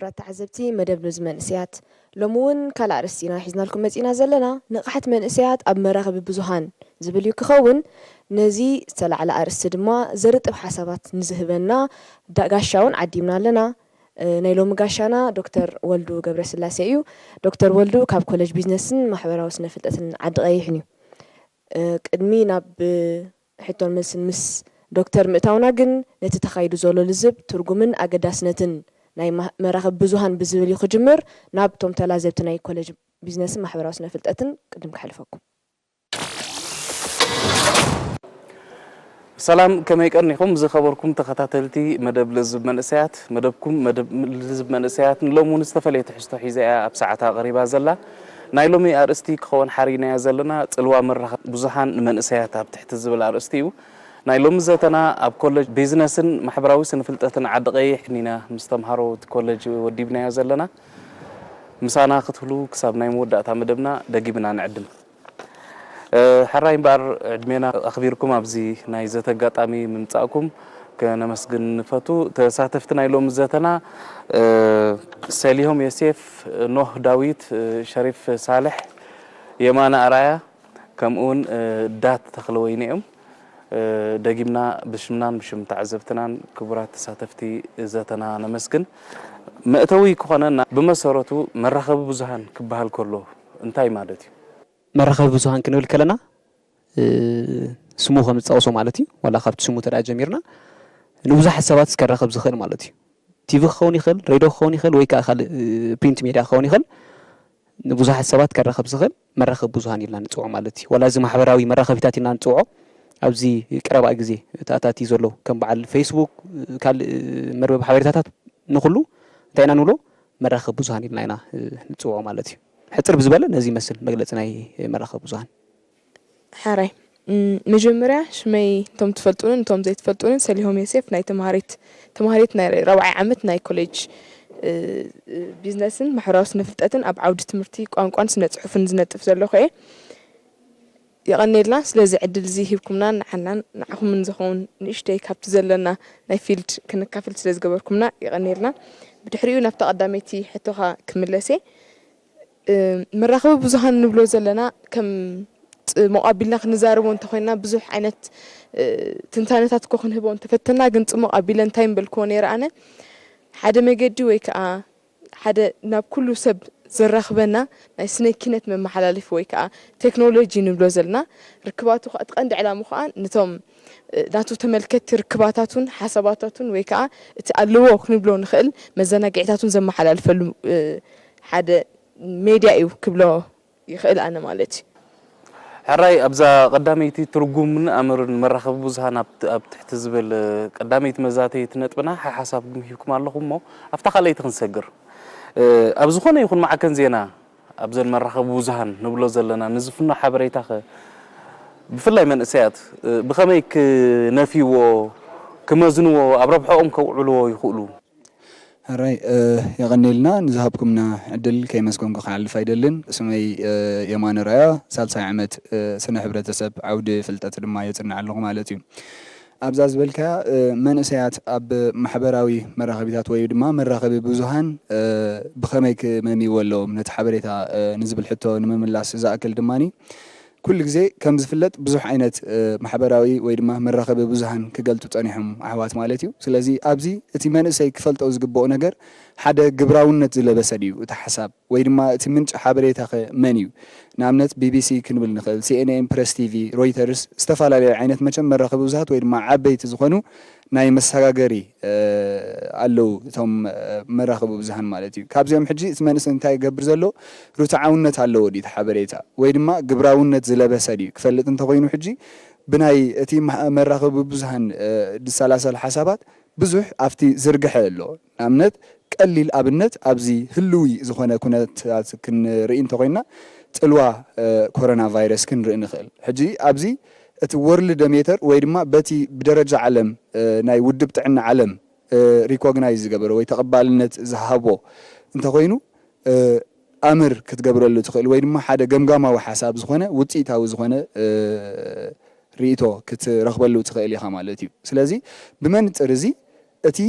ክቡራት ተዓዘብቲ መደብ ንዝ መንእሰያት፣ ሎሚ እውን ካልእ ኣርእስቲ ኢና ሒዝናልኩም መጺና ዘለና። ንቕሓት መንእሰያት ኣብ መራኸቢ ብዙሃን ዝብል እዩ ክኸውን። ነዚ ዝተላዕለ ኣርእስቲ ድማ ዘርጥብ ሓሳባት ንዝህበና ዳ-፣ ጋሻ እውን ዓዲምና ኣለና። እ፣ ናይ ሎሚ ጋሻና ዶክተር ወልዱ ገብረስላሴ እዩ። ዶክተር ወልዱ ካብ ኮሌጅ ቢዝነስን ማሕበራዊ ስነ ፍልጠትን ዓዲ ቀይሕን እዩ። እ፣ ቅድሚ ናብ ሕቶን መልስን ምስ ዶክተር ምእታውና ግን፣ ነቲ ተኻይዱ ዘሎ ልዝብ ትርጉምን ኣገዳስነትን ናይ ማ-፣ መራኸቢ ብዙሃን ብዝብል እዩ ክጅምር። ናብቶም ተላዘብቲ ናይ ኮሌጅ ቢዝነስን ማሕበራዊ ስነ ፍልጠትን ቅድም ከሕልፈኩም። ሰላም፣ ከመይ ቀኒኹም ዝኸበርኩም ተኸታተልቲ መደብ ልዝብ መንእሰያት? መደብኩም መደብ ልዝብ መንእሰያት ንሎሚ እውን ዝተፈለየ ትሕዝቶ ሒዛ እያ ኣብ ሰዓታ ቀሪባ ዘላ። ናይ ሎሚ ኣርእስቲ ክኸውን ሓሪናዮ ዘለና ጽልዋ መራኸቢ ብዙሃን ንመንእሰያት ኣብ ትሕቲ ዝብል ኣርእስቲ እዩ። ናይ ሎሚ ዘተና ኣብ ኮሌጅ ቢዝነስን ማሕበራዊ ስነ ፍልጠትን ዓዲ ቀይሕ ኢና ምስ ተምሃሮ እቲ ኮሌጅ ወዲብናዮ ዘለና። ምሳና ክትህሉ ክሳብ ናይ መወዳእታ መደብና ደጊምና ንዕድም። እ፣ ሕራይ እምበኣር ዕድሜና ኣኽቢርኩም ኣብዚ ናይ ዘተ ኣጋጣሚ ምምጻእኩም ከነመስግን ንፈቱ። ተሳተፍቲ ናይ ሎሚ ዘተና፣ እ፣ ሰሊሆም ዮሴፍ፣ ኖህ ዳዊት፣ እ፣ ሸሪፍ ሳልሕ፣ የማነ ኣርኣያ፣ ከምኡውን፣ እ፣ ዳት ተኽለወይኒ እዮም። እ፣ ደጊምና ብሽምናን ብሽም ተዓዘብትናን ክቡራት ተሳተፍቲ ዘተና ነመስግን። መእተዊ ክኾነና፣ ብመሰረቱ መራኸቢ ብዙሃን ክበሃል ከሎ እንታይ ማለት እዩ? መራኸቢ ብዙሃን ክንብል ከለና፣ እ፣ ስሙ ከም ዝጠቕሶ ማለት እዩ። ዋላ ካብቲ ስሙ ተደኣ ጀሚርና፣ ንብዙሓት ሰባት ከራኸብ ዝኽእል ማለት እዩ። ቲቪ ክኸውን ይኽእል፣ ሬድዮ ክኸውን ይኽእል፣ ወይ ከኣ ካልእ፣ እ፣ ፕሪንት ሜድያ ክኸውን ይኽእል። ንብዙሓት ሰባት ከራኸብ ዝኽእል መራኸቢ ብዙሃን ኢልና ንጽውዖ ማለት እዩ። ዋላ እዚ ማሕበራዊ መራኸቢታት ኢልና ንጽውዖ፣ ኣብዚ ቀረባ ግዜ ተኣታቲ ዘሎ ከም በዓል ፌስቡክ፣ ካልእ መርበብ ሓበሬታታት ንኹሉ እንታይ ኢና ንብሎ? መራኸቢ ብዙሃን ኢልና ኢና፣ እ፣ ንጽውዖ ማለት እዩ። ሕጽር ብዝበለ ነዚ ይመስል መግለጺ ናይ መራኸቢ ብዙሃን። ሓራይ፣ እም፣ መጀመርያ ሽመይ እንቶም ትፈልጡንን እንቶም ዘይትፈልጡንን ሰሊሆም ዮሴፍ ናይ ተምሃሪት፣ ተምሃሪት ናይ ራብዓይ ዓመት ናይ ኮሌጅ፣ እ፣ እ፣ ቢዝነስን ማሕበራዊ ስነ ፍልጠትን ኣብ ዓውዲ ትምህርቲ ቋንቋን ስነ ጽሑፍን ዝነጥፍ ዘለኹ እየ። የቐኔልና ስለዚ ዕድል እዚ ሂብኩምና ንዓናን ንዓኹምን ዝኸውን ንእሽተይ ካብቲ ዘለና ናይ ፊልድ ክንካፈል ስለ ዝገበርኩምና የቐኔልና። ብድሕሪኡ ናብታ ቀዳመይቲ ሕቶኻ ክምለስ እየ። እ፣ መራኸቢ ብዙሃን ንብሎ ዘለና ከም ጽሙቕ ኣቢልና ክንዛረቦ እንተኾይንና ብዙሕ ዓይነት፣ እ፣ ትንታነታት እኮ ክንህቦ እንተፈተና፣ ግን ጽሙቕ ኣቢለ እንታይ ምበልክዎ ነይረ ኣነ፣ ሓደ መገዲ ወይ ከኣ ሓደ ናብ ኩሉ ሰብ ዘራኽበና ናይ ስነ ኪነት መመሓላለፊ ወይ ከኣ ቴክኖሎጂ ንብሎ ዘለና ርክባቱ ከኣ እቲ ቀንዲ ዕላሙ ከኣ ነቶም፣ እ፣ ናቱ ተመልከትቲ ርክባታቱን ሓሳባታቱን ወይ ከኣ እቲ ኣለዎ ክንብሎ ንኽእል መዘናግዒታቱን ዘመሓላልፈሉ፣ እ፣ ሓደ ሜድያ እዩ ክብሎ ይኽእል ኣነ ማለት እዩ። ሕራይ ኣብዛ ቀዳመይቲ ትርጉምን ኣምርን መራኸቢ ብዙሃን ኣብ፣ ኣብ ትሕቲ ዝብል ቀዳመይቲ መዛተይቲ ነጥብና ሓሓሳብኩም ሂብኩም ኣለኹም እሞ ኣብታ ካልኣይቲ ክንሰግር። እ፣ ኣብ ዝኾነ ይኹን ማዕከን ዜና ኣብዘን መራኸቢ ብዙሃን ንብሎ ዘለና ንዝፍኖ ሓበሬታኸ ብፍላይ መንእሰያት፣ እ፣ ብኸመይ ክነፍይዎ፣ ክመዝንዎ፣ ኣብ ረብሕኦም ከውዕልዎ ይኽእሉ? ሕራይ፣ እ፣ የቐኔልና ንዝሃብኩምና ዕድል ከይመስገንኩ ክሓልፍ ኣይደልን። ስመይ፣ እ፣ የማነ ራያ፣ ሳልሳይ ዓመት፣ እ፣ ስነ ሕብረተሰብ ዓውዲ ፍልጠት ድማ የጽንዕ ኣለኹ ማለት እዩ። ኣብዛ ዝበልካያ፣ እ፣ መንእሰያት ኣብ ማሕበራዊ መራኸቢታት ወይ ድማ መራኸቢ ብዙሃን፣ እ፣ ብኸመይ ክመምይዎ ኣለዎም ነቲ ሓበሬታ፣ እ፣ ንዝብል ሕቶ ንምምላስ ዝኣክል ድማኒ፣ ኩሉ ግዜ ከም ዝፍለጥ ብዙሕ ዓይነት፣ እ፣ ማሕበራዊ ወይ ድማ መራኸቢ ብዙሃን ክገልጹ ጸኒሖም ኣሕዋት ማለት እዩ። ስለዚ ኣብዚ እቲ መንእሰይ ክፈልጦ ዝግብኦ ነገር ሓደ ግብራውነት ዝለበሰ ድዩ እቲ ሓሳብ ወይ ድማ እቲ ምንጪ ሓበሬታኸ መን እዩ? ንኣብነት ቢ ቢ ሲ ክንብል ንኽእል፣ ሲ ኤን ኤን፣ ፕረስ ቲ ቪ፣ ሮይተርስ፣ ዝተፈላለዩ ዓይነት መቸም መራኸቢ ብዙሃት ወይ ድማ ዓበይቲ ዝኾኑ ናይ መሰጋገሪ፣ እ፣ ኣለዉ እቶም፣ እ፣ መራኸቢ ብዙሃን ማለት እዩ። ካብዚኦም ሕጂ እቲ መንእሰይ እንታይ ይገብር ዘሎ? ርትዓውነት ኣለዎ ድዩ እቲ ሓበሬታ? ወይ ድማ ግብራውነት ዝለበሰ ድዩ? ክፈልጥ እንተኾይኑ ሕጂ ብናይ እቲ መ-፣ መራኸቢ ብዙሃን፣ እ፣ ዝሰላሰል ሓሳባት ብዙሕ ኣብቲ ዝርግሐ ኣሎ። ንኣብነት ቀሊል ኣብነት ኣብዚ ህልዊ ዝኾነ ኩነታት ክንርኢ እንተኾይና ጽልዋ፣ እ፣ ኮሮና ቫይረስ ክንርኢ ንኽእል። ሕጂ ኣብዚ እቲ ወርልድ ሜተር ወይ ድማ በቲ ብደረጃ ዓለም፣ እ፣ ናይ ውድብ ጥዕና ዓለም፣ እ፣ ሪኮግናይዝ ዝገበረ ወይ ተቐባልነት ዝሃቦ እንተኾይኑ፣ እ፣ ኣምር ክትገብረሉ ትኽእል ወይ ድማ ሓደ ገምጋማዊ ሓሳብ ዝኾነ ውጽኢታዊ ዝኾነ፣ እ፣ ርእይቶ ክትረኽበሉ ትኽእል ኢኻ ማለት እዩ። ስለዚ ብመንጽር እዚ እቲ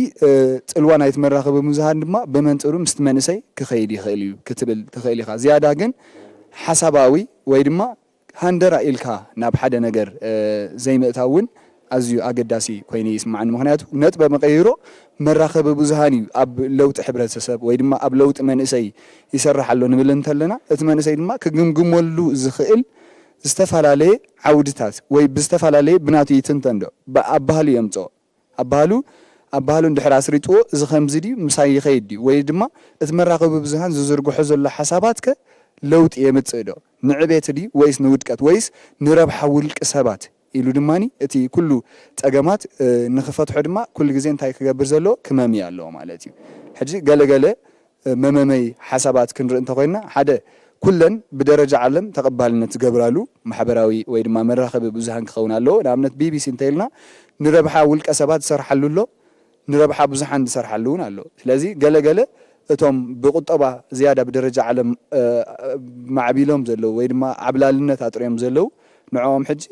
ጽልዋ ናይቲ መራኸቢ ብዙሃን ድማ ብመንጽሩ ምስቲ መንእሰይ ክኸይድ ይኽእል እዩ ክትብል ትኽእል ኢኻ። ዝያዳ ግን ሓሳባዊ ወይ ድማ ሃንደራ ኢልካ ናብ ሓደ ነገር ዘይምእታው እውን ኣዝዩ ኣገዳሲ ኮይኑ ይስምዓኒ። ምኽንያቱ ነጥበ መቐይሮ መራኸቢ ብዙሃን እዩ ኣብ ለውጢ ሕብረተሰብ ወይ ድማ ኣብ ለውጢ መንእሰይ ይሰርሕ ኣሎ ንብል እንተለና፣ እቲ መንእሰይ ድማ ክግምግመሉ ዝኽእል ዝተፈላለየ ዓውድታት ወይ ብዝተፈላለየ ብናቱ ይትንተን ዶ፣ ኣባህሉ የምጽኦ። ኣባህሉ ኣባህሉ እንድሕር ኣስሪጥዎ፣ እዚ ከምዚ ድዩ፣ ምሳይ ይኸይድ ድዩ፣ ወይ ድማ እቲ መራኸቢ ብዙሃን ዝዝርግሖ ዘሎ ሓሳባት ከ ለውጢ የምጽእ ዶ? ንዕቤት ድዩ ወይስ ንውድቀት ወይስ ንረብሓ ውልቂ ሰባት? ኢሉ ድማኒ እቲ ኩሉ ጸገማት ንኽፈትሖ ድማ ኩሉ ግዜ እንታይ ክገብር ዘለዎ ክመምይ ኣለዎ ማለት እዩ። ሕጂ ገለገለ መመመይ ሓሳባት ክንርኢ እንተኮይና፣ ሓደ ኩለን ብደረጃ ዓለም ተቐባልነት ዝገብራሉ ማሕበራዊ ወይ ድማ መራኸቢ ብዙሃን ክኸውን ኣለዎ። ንኣብነት ቢቢሲ እንተኢልና ንረብሓ ውልቀ ሰባት ዝሰርሓሉ ኣሎ፣ ንረብሓ ብዙሓን ዝሰርሓሉ እውን ኣሎ። ስለዚ ገለገለ እቶም ብቁጠባ ዝያዳ ብደረጃ ዓለም ማዕቢሎም ዘለዉ ወይ ድማ ዓብላልነት ኣጥርዮም ዘለዉ ንዕኦም ሕጂ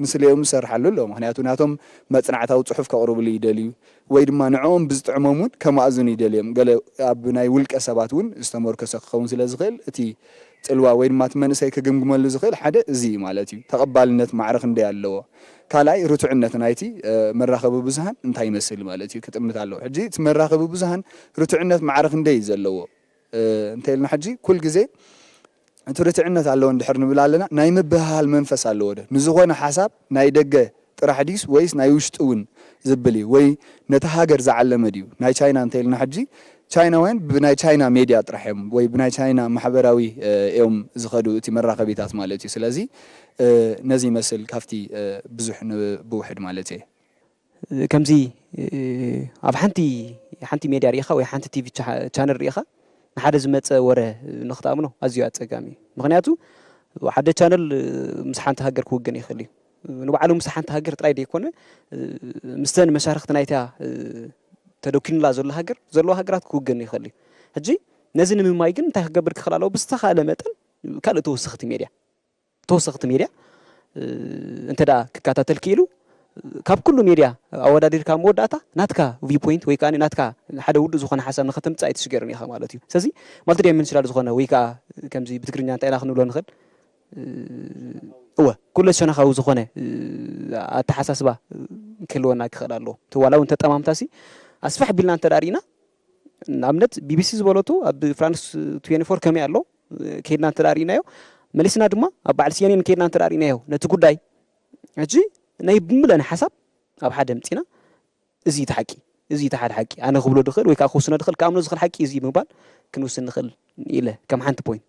ንስሌኦም ዝሰርሓሉ ኣሎ። ምክንያቱ ናቶም መጽናዕታዊ ጽሑፍ ከቕርብሉ ይደልዩ ወይ ድማ ንዕኦም ብዝጥዕሞም እውን ከማእዝኑ ይደልዮም። ገለ ኣብ ናይ ውልቀ ሰባት እውን ዝተመርኮሰ ክኸውን ስለ ዝኽእል እቲ ጽልዋ ወይ ድማ እቲ መንእሰይ ክግምግመሉ ዝኽእል ሓደ እዚ እዩ ማለት እዩ። ተቐባልነት ማዕረ ክንደይ ኣለዎ? ካልኣይ ርቱዕነት ናይቲ መራኸቢ ብዙሃን እንታይ ይመስል ማለት እዩ ክጥምት ኣለዎ። ሕጂ እቲ መራኸቢ ብዙሃን ርቱዕነት ማዕረ ክንደይ እዩ ዘለዎ እንተ ኢልና ሕጂ ኩል ግዜ እቲ ርትዕነት ኣለዎ እንድሕር ንብል ኣለና ናይ ምብህሃል መንፈስ ኣለዎ ዶ? ንዝኾነ ሓሳብ ናይ ደገ ጥራሕ ድዩስ ወይስ ናይ ውሽጢ እውን ዝብል እዩ? ወይ ነቲ ሃገር ዝዓለመ ድዩ? ናይ ቻይና እንተ ኢልና ሕጂ ቻይናውያን ብናይ ቻይና ሜድያ ጥራሕ እዮም ወይ ብናይ ቻይና ማሕበራዊ እዮም ዝኸዱ እቲ መራኸቢታት ማለት እዩ። ስለዚ ነዚ ይመስል ካብቲ ብዙሕ ብውሕድ ማለት እየ። ከምዚ ኣብ ሓንቲ ሓንቲ ሜድያ ርኢኻ ወይ ሓንቲ ቲቪ ቻነል ርኢኻ ንሓደ ዝመፀ ወረ ንክትኣምኖ ኣዝዩ ኣፀጋሚ እዩ። ምክንያቱ ሓደ ቻነል ምስ ሓንቲ ሃገር ክውገን ይኽእል እዩ። ንባዕሉ ምስ ሓንቲ ሃገር ጥራይ ዘይኮነ ምስተን መሻርክቲ ናይታ ተደኪኑላ ዘሎ ሃገር ዘለዋ ሃገራት ክውገን ይኽእል እዩ። ሕጂ ነዚ ንምማይ ግን እንታይ ክገብር ክኽእል ኣለዎ? ብዝተኻእለ መጠን ካልእ ተወሰኽቲ ሜድያ ተወሰኽቲ ሜድያ እንተ ደኣ ክከታተል ክኢሉ ካብ ኩሉ ሜድያ ኣወዳዲርካ ኣብ መወዳእታ ናትካ ቪው ፖይንት ወይ ከዓ ናትካ ሓደ ውዱእ ዝኾነ ሓሳብ ንኸተምፅእ ኣይትሽገርን ኢኻ ማለት እዩ። ስለዚ ማልቲ ዳይመንሽናል ዝኾነ ወይ ከዓ ከምዚ ብትግርኛ እንታይ ኢና ክንብሎ ንኽእል እወ ኩለ ሸነኻዊ ዝኾነ ኣተሓሳስባ ክህልወና ክኽእል ኣለዎ። እቲ ዋላ እውን ተጠማምታ ሲ ኣስፍሕ ቢልና እንተ ደኣ ርኢና ንኣብነት ቢቢሲ ዝበለቶ ኣብ ፍራንስ ትዌንቲ ፎር ከመይ ኣሎ ከይድና እንተ ርኢናዮ መሊስና ድማ ኣብ በዓል ሲኤንኤን ከይድና እንተ ርኢናዮ ነቲ ጉዳይ ሕጂ ናይ ብምለን ሓሳብ ኣብ ሓደ ምፂና እዚ እቲ ሓቂ እዚ እቲ ሓደ ሓቂ ኣነ ክብሎ ድኽእል ወይ ከዓ ክውስኖ ድኽእል ክኣምኖ ዝኽእል ሓቂ እዚ ምባል ክንውስን ንኽእል ኢለ ከም ሓንቲ ፖይንት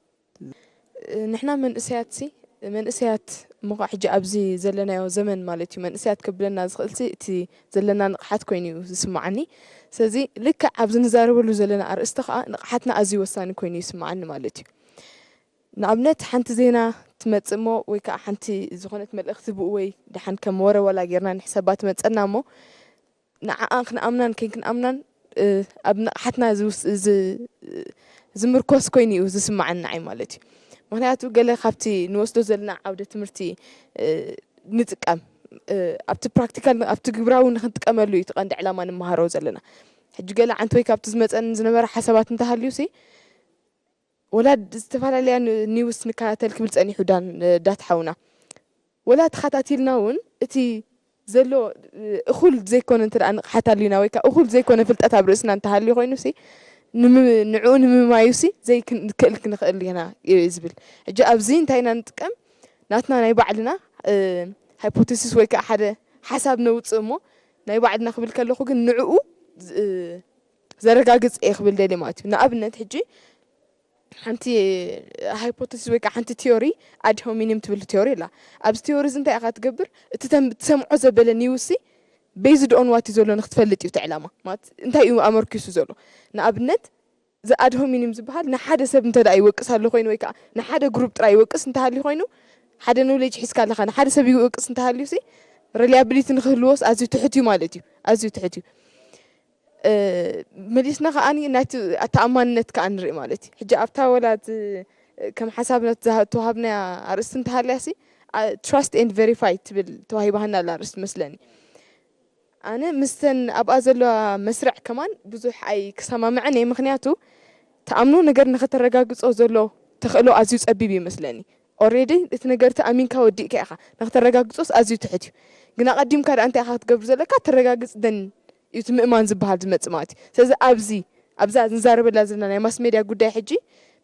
ንሕና መንእሰያት ሲ መንእሰያት ምዃ ሕጂ ኣብዚ ዘለናዮ ዘመን ማለት እዩ መንእሰያት ከብለና ዝኽእል ሲ እቲ ዘለና ንቕሓት ኮይኑ እዩ ዝስምዓኒ። ስለዚ ልክዕ ኣብዚ ንዛረበሉ ዘለና ኣርእስቲ ከዓ ንቕሓትና ኣዝዩ ወሳኒ ኮይኑ ይስምዓኒ ማለት እዩ። ንኣብነት ሓንቲ ዜና ትመጽእ እሞ ወይ ከዓ ሓንቲ ዝኾነት መልእኽቲ ብኡ ወይ ደሓን ከም ወረ ዋላ ጌርና ንሕሰባ ትመጸና እሞ ንዓኣ ክንኣምናን ከይክንኣምናን ኣብ ንቕሓትና ዝምርኮስ ኮይኑ እዩ ዝስምዓኒ ንዓይ ማለት እዩ። ምክንያቱ ገለ ካብቲ ንወስዶ ዘለና ዓውደ ትምህርቲ ንጥቀም ኣብቲ ፕራክቲካል ኣብቲ ግብራዊ ንክንጥቀመሉ እዩ እቲ ቀንዲ ዕላማ ንመሃሮ ዘለና። ሕጂ ገለ ዓንተወይ ካብቲ ዝመፀኒ ዝነበረ ሓሳባት እንተሃልዩ ሲ ወላ ዝተፈላለያ ኒውስ ንከታተል ክብል ፀኒሑ ዳን ዳት ሓውና ወላ ተኸታቲልና እውን እቲ ዘሎ እኹል ዘይኮነ እንተ ንቕሓት ኣልዩና ወይ ከዓ እኹል ዘይኮነ ፍልጠት ኣብ ርእስና እንተሃልዩ ኮይኑ ሲ ንዕኡ ንምማዩ ሲ ዘይክእል ክንኽእል ኢና እዩ ዝብል። ሕጂ ኣብዚ እንታይ ኢና ንጥቀም ናትና ናይ ባዕልና ሃይፖቴሲስ ወይ ከዓ ሓደ ሓሳብ ነውፅእ እሞ ናይ ባዕልና ክብል ከለኹ ግን ንዕኡ ዘረጋግፅ እየ ክብል ደልየ ማለት እዩ። ንኣብነት ሕጂ ሓንቲ ሃይፖተሲስ ወይ ከዓ ሓንቲ ቲዮሪ ኣድ ሆሚኒም ትብል ቲዮሪ ኣላ። ኣብዚ ቲዮሪ እዚ እንታይ ኢኻ ትገብር? እቲ ትሰምዖ ዘበለ ኒውስ ሲ ቤዝድ ኦን ዋት እዩ ዘሎ ንክትፈልጥ እዩ እቲ ዕላማ። ማለት እንታይ እዩ ኣመርኪሱ ዘሎ? ንኣብነት እዚ ኣድ ሆሚኒም ዝበሃል ንሓደ ሰብ እንተ ደኣ ይወቅስ ኣሎ ኮይኑ ወይ ከዓ ንሓደ ግሩፕ ጥራይ ይወቅስ እንተሃልዩ ኮይኑ ሓደ ኖሌጅ ሒዝካ ኣለኻ ንሓደ ሰብ ይወቅስ እንተሃልዩ ሲ ሬሊያብሊቲ ንክህልዎስ ኣዝዩ ትሑት እዩ ማለት እዩ። ኣዝዩ ትሑት እዩ። መሊስና ከዓኒ ናይቲ ኣተኣማንነት ከኣ ንርኢ ማለት እዩ። ሕጂ ኣብታ ወላ እቲ ከም ሓሳብ ነት ተዋሃብና ኣርእስቲ እንተሃልያ ሲ trust and verify ትብል ተዋሂባህና ኣላ ኣርእስቲ መስለኒ። ኣነ ምስተን ኣብኣ ዘለዋ መስርዕ ከማን ብዙሕ ኣይክሰማምዐን እየ። ምኽንያቱ ትኣምኖ ነገር ንኸተረጋግጾ ዘሎ ተኽእሎ ኣዝዩ ጸቢብ ይመስለኒ። ኦሬዲ እቲ ነገር እቲ ኣሚንካ ወዲእካ ኢኻ። ንኸተረጋግጾስ ኣዝዩ ትሕት እዩ። ግን ኣቐዲምካ ደኣ እንታይ ኢኻ ክትገብር ዘለካ? ተረጋግጽ ደን እዩ እቲ ምእማን ዝበሃል ዝመጽእ ማለት እዩ። ስለዚ ኣብዚ ኣብዛ ንዛረበላ ዘለና ናይ ማስ ሜድያ ጉዳይ ሕጂ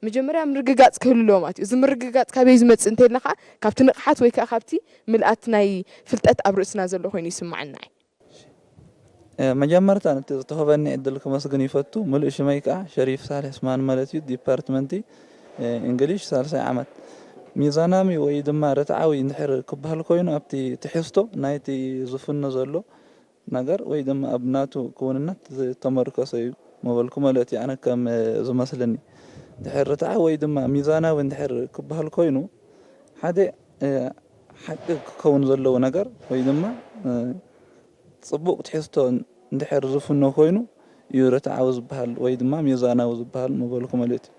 መጀመርያ ምርግጋጽ ክህሉ ኣለዎ ማለት እዩ። እዚ ምርግጋጽ ካበይ ዝመጽእ እንተይልና ከዓ ካብቲ ንቕሓት ወይ ከዓ ካብቲ ምልኣት ናይ ፍልጠት ኣብ ርእስና ዘሎ ኮይኑ ይስምዓና እዩ። መጀመርታ ነቲ ዝተኸበኒ ዕድል ክመስግን ይፈቱ። ምሉእ ሽመይ ከዓ ሸሪፍ ሳልሕ ስማን ማለት እዩ። ዲፓርትመንቲ እንግሊሽ ሳልሳይ ዓመት። ሚዛናዊ ወይ ድማ ርትዓዊ እንድሕር ክበሃል ኮይኑ ኣብቲ ትሕዝቶ ናይቲ ዝፍኖ ዘሎ ነገር ወይ ድማ ኣብ ናቱ ክውንነት ዝተመርኮሰ እዩ ምበልኩ ማለት እዩ። ኣነ ከም ዝመስለኒ ድሕር ርትዓዊ ወይ ድማ ሚዛናዊ እንድሕር ክበሃል ኮይኑ ሓደ ሓቂ ክከውን ዘለዎ ነገር ወይ ድማ ፅቡቕ ትሕዝቶ እንድሕር ዝፍኖ ኮይኑ እዩ ርትዓዊ ዝበሃል ወይ ድማ ሚዛናዊ ዝበሃል ምበልኩ ማለት እዩ።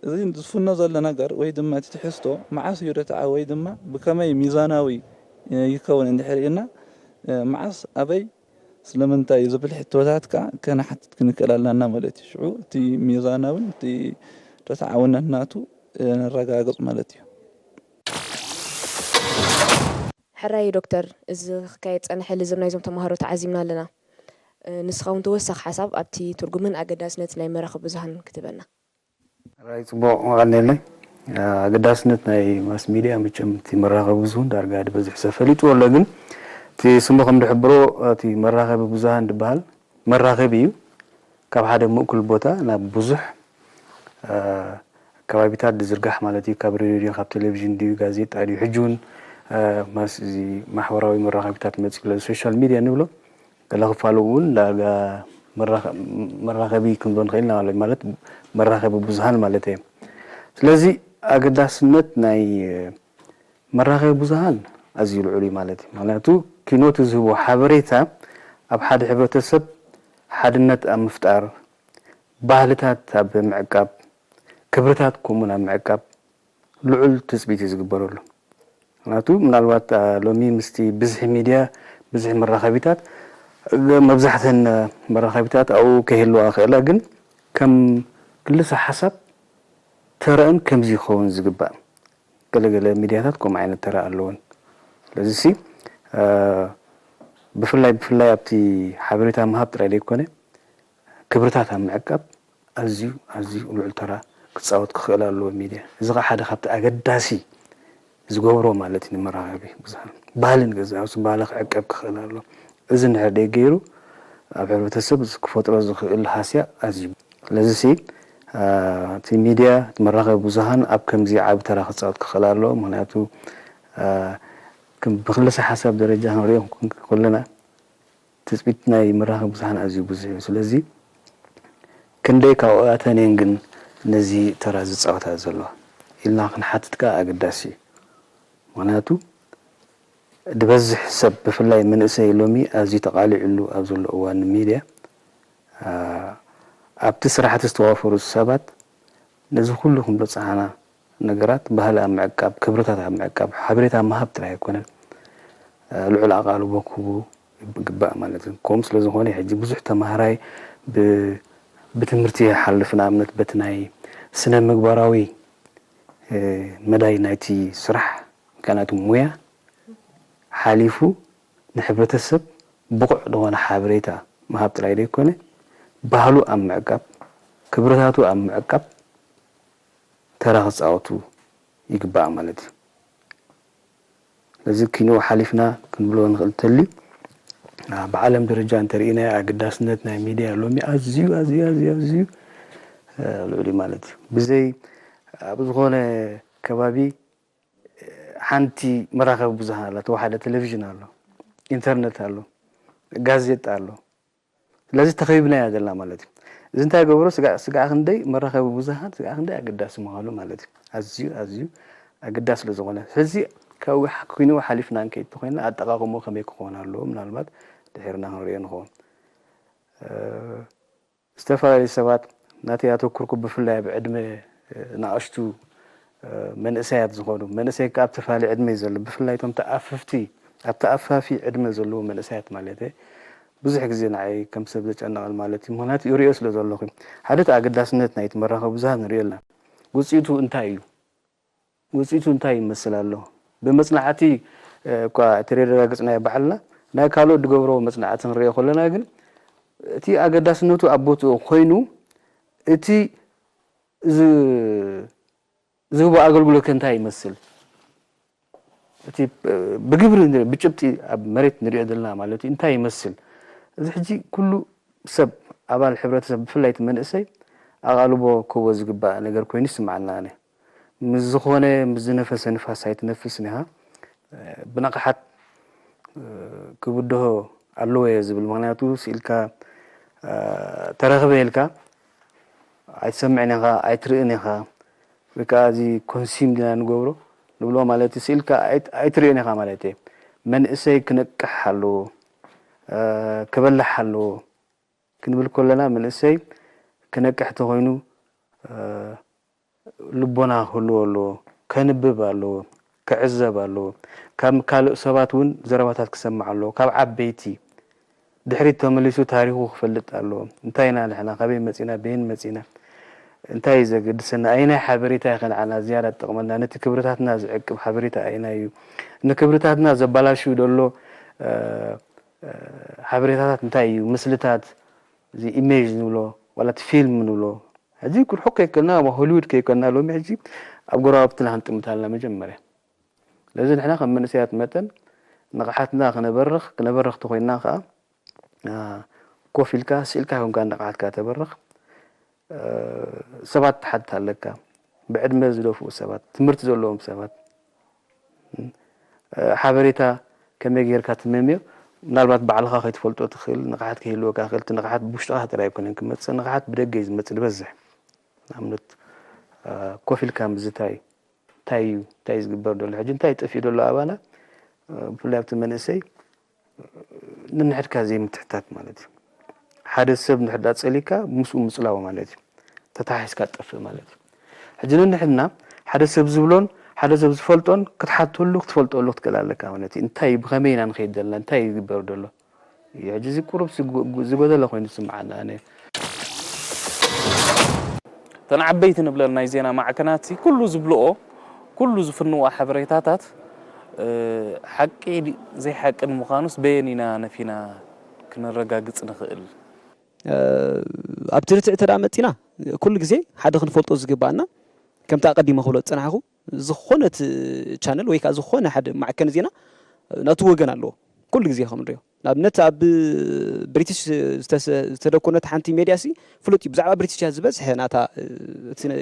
እዚ ዝፍኖ ዘሎ ነገር ወይ ድማ እቲ ትሕዝቶ መዓስ እዩ ርትዓዊ ወይ ድማ ብከመይ ሚዛናዊ ይከውን እንድሕር ኢልና መዓስ ኣበይ ስለምንታይ ዝብል ሕቶታት ከዓ ከነሓትት ክንክእል ኣለና ማለት እዩ። ሽዑ እቲ ሚዛናዊን እቲ ርትዓውነት ናቱ ነረጋግፅ ማለት እዩ። ሕራይ ዶክተር፣ እዚ ክካየድ ዝፀንሐ ልዝብ ናይዞም ተምሃሮ ተዓዚብና ኣለና። ንስኻ እውን ተወሳኺ ሓሳብ ኣብቲ ትርጉምን ኣገዳስነት ናይ መራኸቢ ብዙሃን ክትህበና። ሕራይ ፅቡቕ፣ የቐንየለይ። ኣገዳስነት ናይ ማስ ሚድያ መቸም እቲ መራኸቢ ብዙሃን ዳርጋ ዝበዝሕ ሰብ ፈሊጥዎ ኣሎ፣ ግን እቲ ስሙ ከም ዝሕብሮ እቲ መራኸቢ ብዙሃን ዝበሃል መራኸቢ እዩ። ካብ ሓደ ምእኩል ቦታ ናብ ብዙሕ ከባቢታት ዝዝርጋሕ ማለት እዩ። ካብ ሬድዮ ድዩ፣ ካብ ቴሌቪዥን ድዩ፣ ጋዜጣ ድዩ፣ ሕጂ እውን ማስ እዚ ማሕበራዊ መራኸቢታት መፂኡ ኣሎ፣ ሶሻል ሚድያ ንብሎ። ገለ ክፋሉ እውን ዳርጋ መራኸቢ ክንብሎ ንኽእል ኢና ማለት መራኸቢ ብዙሃን ማለት እየ። ስለዚ ኣገዳስነት ናይ መራኸቢ ብዙሃን ኣዝዩ ልዑል እዩ ማለት እዩ። ምክንያቱ ኪኖት ዝህቦ ሓበሬታ ኣብ ሓደ ሕብረተሰብ ሓድነት ኣብ ምፍጣር፣ ባህልታት ኣብ ምዕቃብ፣ ክብርታት ከምኡውን ኣብ ምዕቃብ ልዑል ትፅቢት እዩ ዝግበረሉ። ምክንያቱ ምናልባት ሎሚ ምስቲ ብዝሒ ሚድያ ብዝሒ መራኸቢታት መብዛሕተን መራኸቢታት ኣብኡ ከይህልዋ ክእላ፣ ግን ከም ክልሰ ሓሳብ ተረአን ከምዚ ይኸውን ዝግባእ ገለገለ ሚድያታት ከምኡ ዓይነት ተራ ኣለወን። ስለዚ ሲ ብፍላይ ብፍላይ ኣብቲ ሓበሬታ ምሃብ ጥራይ ዘይኮነ ክብርታት ኣብ ምዕቃብ ኣዝዩ ኣዝዩ ልዑል ተራ ክፃወት ክኽእል ኣለዎ ሚድያ። እዚ ከዓ ሓደ ካብቲ ኣገዳሲ ዝገብሮ ማለት እዩ ንመራኸቢ ብዙሃን። ባህሊ ንገዛእ ርእሱ ባህሊ ክዕቀብ ክኽእል ኣለዎ። እዚ እንድሕር ደይገይሩ ኣብ ሕብረተሰብ ክፈጥሮ ዝኽእል ሃስያ ኣዝዩ። ስለዚ ሲ እቲ ሚድያ እቲ መራኸቢ ብዙሃን ኣብ ከምዚ ዓቢ ተራ ክፃወት ክኽእል ኣለዎ። ምክንያቱ ብክልሰ ሓሳብ ደረጃ ክንሪኦ ከለና ትፅቢት ናይ መራኸቢ ብዙሃን ኣዝዩ ብዙሕ እዩ። ስለዚ ክንደይ ካብኣተን እየን ግን ነዚ ተራ ዝፃወታ ዘለዋ ኢልና ክንሓትት ከዓ ኣገዳሲ እዩ። ምክንያቱ ዝበዝሕ ሰብ ብፍላይ መንእሰይ ሎሚ ኣዝዩ ተቓሊዕሉ ኣብ ዘሎ እዋን ሚድያ ኣብቲ ስራሕቲ ዝተዋፈሩ ሰባት ነዚ ኩሉ ክንበፅሓና ነገራት ባህሊ ኣብ ምዕቃብ፣ ክብርታት ኣብ ምዕቃብ፣ ሓበሬታ ምሃብ ጥራይ ኣይኮነን፣ ልዑል ኣቓልቦ ክህቡ ይግባእ ማለት እዩ። ከምኡ ስለ ዝኾነ ሕጂ ብዙሕ ተምሃራይ ብትምህርቲ ይሓልፍ፣ ንኣብነት በቲ ናይ ስነ ምግባራዊ መዳይ ናይቲ ስራሕ፣ ናይቲ ሙያ ሓሊፉ ንሕብረተሰብ ብቑዕ ዝኾነ ሓበሬታ ምሃብ ጥራይ ዘይኮነ፣ ባህሉ ኣብ ምዕቃብ፣ ክብርታቱ ኣብ ምዕቃብ ተራ ክፃወቱ ይግባእ ማለት እዩ። ነዚ ኪንኡ ሓሊፍና ክንብሎ ንኽእል እንተልዩ፣ ብዓለም ደረጃ እንተርኢናዮ ኣገዳስነት ናይ ሚድያ ሎሚ ኣዝዩ ኣዝዩ ኣዝዩ ኣዝዩ ልዑል እዩ ማለት እዩ። ብዘይ ኣብ ዝኾነ ከባቢ ሓንቲ መራኸቢ ብዙሃን ኣላ፣ ተወሓደ ቴሌቪዥን ኣሎ፣ ኢንተርነት ኣሎ፣ ጋዜጣ ኣሎ። ስለዚ ተኸቢብና ኢና ዘለና ማለት እዩ። እዚ እንታይ ይገብሮ? ስጋዕ ስጋዕ ክንደይ መራኸቢ ብዙሃን ስጋዕ ክንደይ ኣገዳሲ ምዃኑ ማለት እዩ። ኣዝዩ ኣዝዩ ኣገዳሲ ስለ ዝኾነ ሕዚ ካብኡ ኮይኑ ሓሊፍና እንከይድ ተኾይንና ኣጠቓቕምኡ ከመይ ክኸውን ኣለዎ ምናልባት ድሒርና ክንሪኦ ንኸውን። ዝተፈላለዩ ሰባት ናተይ ኣተኩርኩ ብፍላይ ኣብ ዕድመ ንኣሽቱ መንእሰያት ዝኾኑ መንእሰይ ከዓ ኣብ ተፋሊ ዕድመ እዩ ዘሎ ብፍላይ እቶም ተኣፍፍቲ ኣብ ተኣፋፊ ዕድመ ዘለዉ መንእሰያት ማለት ብዙሕ ግዜ ንዓይ ከም ሰብ ዘጨንቐን ማለት እዩ። ምኽንያቱ ይሪኦ ስለ ዘለኹ። ሓደ እቲ ኣገዳስነት ናይቲ መራኸቢ ብዙሃን ንሪኦ ኣለና። ውፅኢቱ እንታይ እዩ? ውፅኢቱ እንታይ ይመስል ኣሎ? ብመፅናዕቲ፣ እ፣ እኳ ተረጋግፅናዮ ባዕልና፣ ናይ ካልኦት ዝገብሮ መፅናዕቲ ክንሪኦ ከለና ግን፣ እቲ ኣገዳስነቱ ኣብ ቦትኡ ኮይኑ፣ እቲ ዝ-፣ ዝህቦ ኣገልግሎት ከ እንታይ ይመስል? እቲ፣ እ፣ ብግብሪ ን-፣ ብጭብጢ ኣብ መሬት ንሪኦ ዘለና ማለት እዩ፣ እንታይ ይመስል? እዚ ሕጂ ኩሉ ሰብ፣ ኣባል ሕብረተሰብ፣ ብፍላይ እቲ መንእሰይ፣ ኣቓልቦ ክህቦ ዝግባእ ነገር ኮይኑ ይስምዓና ኣነ። ምስ ዝኾነ፣ ምስ ዝነፈሰ ንፋስ ኣይትነፍስን ኢኻ። እ፣ ብንቕሓት፣ እ፣ ክብድሆ ኣለዎ እየ ዝብል። ምኽንያቱ ስኢልካ፣ እ፣ ተረኽበ ኢልካ ኣይትሰምዕን ኢኻ፣ ኣይትርእን ኢኻ። ወይ ከኣ እዚ ኮንሲም ዲና ንገብሮ ንብሎ ማለት እዩ። ስኢልካ ኣይት-፣ ኣይትርእን ኢኻ ማለት እየ። መንእሰይ ክነቅሕ ኣለዎ፣ እ፣ ክበልሕ ኣለዎ ክንብል ከለና መንእሰይ ክነቅሕ ተኾይኑ፣ እ፣ ልቦና ክህልዎ ኣለዎ፣ ከንብብ ኣለዎ፣ ክዕዘብ ኣለዎ። ካብ ካልእ ሰባት እውን ዘረባታት ክሰምዕ ኣለዎ፣ ካብ ዓበይቲ። ድሕሪት ተመሊሱ ታሪኹ ክፈልጥ ኣለዎ። እንታይ ኢና ንሕና፣ ካበይ መጺና፣ በየን መጺና፣ እንታይ እዩ ዘገድሰና፣ ኣየናይ ሓበሬታ እዩ ከንዓና ዝያዳ ዝጠቕመና፣ ነቲ ክብርታትና ዝዕቅብ ሓበሬታ ኣየናይ እዩ፣ ንክብርታትና ዘባላሽው ዘሎ፣ እ፣ እ፣ ሓበሬታታት እንታይ እዩ፣ ምስልታት፣ እዚ ኢሜጅ ንብሎ፣ ዋላ እቲ ፊልም ንብሎ፣ ሕጂ ርሑቕ ከይከድና፣ ኣብ ሆሊውድ ከይከድና፣ ሎሚ ሕጂ ኣብ ጎረባብትና ክንጥምት ኣለና መጀመርያ። ስለዚ ንሕና ከም መንእሰያት መጠን ንቕሓትና ክነበርኽ፣ ክነበርኽ ተኾይንና ከኣ፣ እ፣ ኮፍ ኢልካ፣ ስኢልካ ይኹንካ ንቕሓትካ ተበርኽ። እ፣ ሰባት ትሓትት ኣለካ። ብዕድመ ዝደፍኡ ሰባት፣ ትምህርቲ ዘለዎም ሰባት። እ፣ ሓበሬታ ከመይ ጌርካ ትመምዮ? ምናልባት ባዕልኻ ከይትፈልጦ ትኽእል፣ ንቕሓት ከይህልወካ ይኽእል። እቲ ንቕሓት ብውሽጥኻ ጥራይ ኣይኮነን ክመጽእ፣ ንቕሓት ብደገ እዩ ዝመጽእ ዝበዝሕ። ንኣብነት፣ እ፣ ኮፍ ኢልካ ምዝታይ፣ እንታይ እዩ፣ እንታይ እዩ ዝግበር ዘሎ? ሕጂ እንታይ ጠፊኡ ዘሎ ኣባና? እ፣ ብፍላይ ኣብቲ መንእሰይ፣ ነንሕድካ ዘይምትሕታት ማለት እዩ። ሓደ ሰብ እንድሕር ደኣ ጸሊእካ፣ ምስኡ ምጽላው ማለት እዩ። ተተሓሒዝካ ትጠፍእ ማለት እዩ። ሕጂ ነንሕድና ሓደ ሰብ ዝብሎን ሓደ ሰብ ዝፈልጦን ክትሓተሉ፣ ክትፈልጠሉ ክትክእል ኣለካ ማለት እዩ። እንታይ፣ ብኸመይ ኢና ንኸይድ ዘለና? እንታይ እዩ ዝግበር ዘሎ? እዩ። ሕጂ እዚ ቁሩብ ዝጎ-፣ ዝጎደለ ኮይኑ ዝስምዓኒ ኣነ። እተን ዓበይቲ ንብለን ናይ ዜና ማዕከናት ኩሉ ዝብልኦ፣ ኩሉ ዝፍንዎ ሓበሬታታት፣ እ፣ ሓቂ ድ-፣ ዘይሓቂ ንምዃኑስ በየን ኢና ነፊና ክነረጋግጽ ንኽእል? እ፣ ኣብቲ ርትዒ እንተ ደኣ መጺና፣ ኩሉ ግዜ ሓደ ክንፈልጦ ዝግባኣና፣ ከምቲ ኣቐዲመ ክብሎ ዝጸናሕኩ፣ ዝኾነት ቻነል ወይ ከኣ ዝኾነ ሓደ ማዕከን ዜና ናቱ ወገን ኣለዎ። ኩሉ ግዜ ከም ንሪኦ። ንኣብነት ኣብ ብሪቲሽ ዝተሰ-፣ ዝተደኮነት ሓንቲ ሜድያ ሲ ፍሉጥ እዩ። ብዛዕባ ብሪቲሽ እያ ዝበዝሐ ናታ፣ እ፣ እቲ ነ-፣